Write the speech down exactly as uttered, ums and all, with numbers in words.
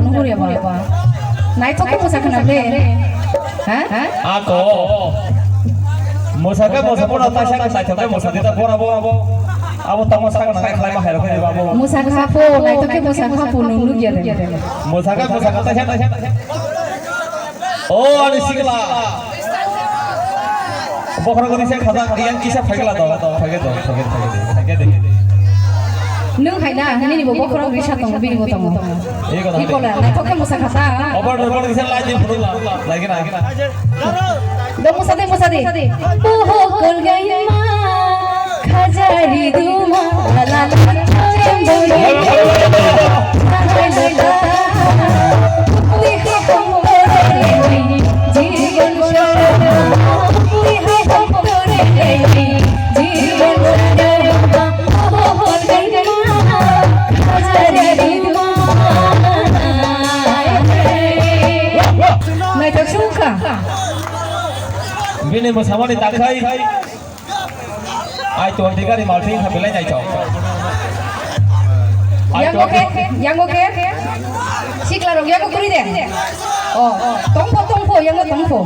Nuguri ba. Naithok khe mwsa khna ble. Ha? Ako. Mwsa khe mwsa pono taisa naithok khe mwsa dita pora bo abo. Abo tamo sak na khlai ma hai rok khe ba bo. Mwsa kha pho, naithok khe mwsa kha pho, nung nugya de. Mwsa khe mwsa kha taisa taisa. O ani sikla. Bokhorok ni se khajak yang kisa phaikla do, phaikla do, phaikla do, phaikla do. Nwng hai na, nini bo bokhorok risa tongo, bini bo tongo. Ei kotha hai. Ikola, naithok khe mwsa kha ta. Obar dorbar kisa lai di phuru la, lai kena. Do mwsa de, mwsa de. Oho kolgaima, khajari duma, la la la. Naithok sukha. Bini mwsamani takhai. Ai to dikari malthing kha belai naithok. Ai to Yango khe, yango khe. Sikla rok yango kuri de. Oh, tongpho, tongpho, yango tongpho.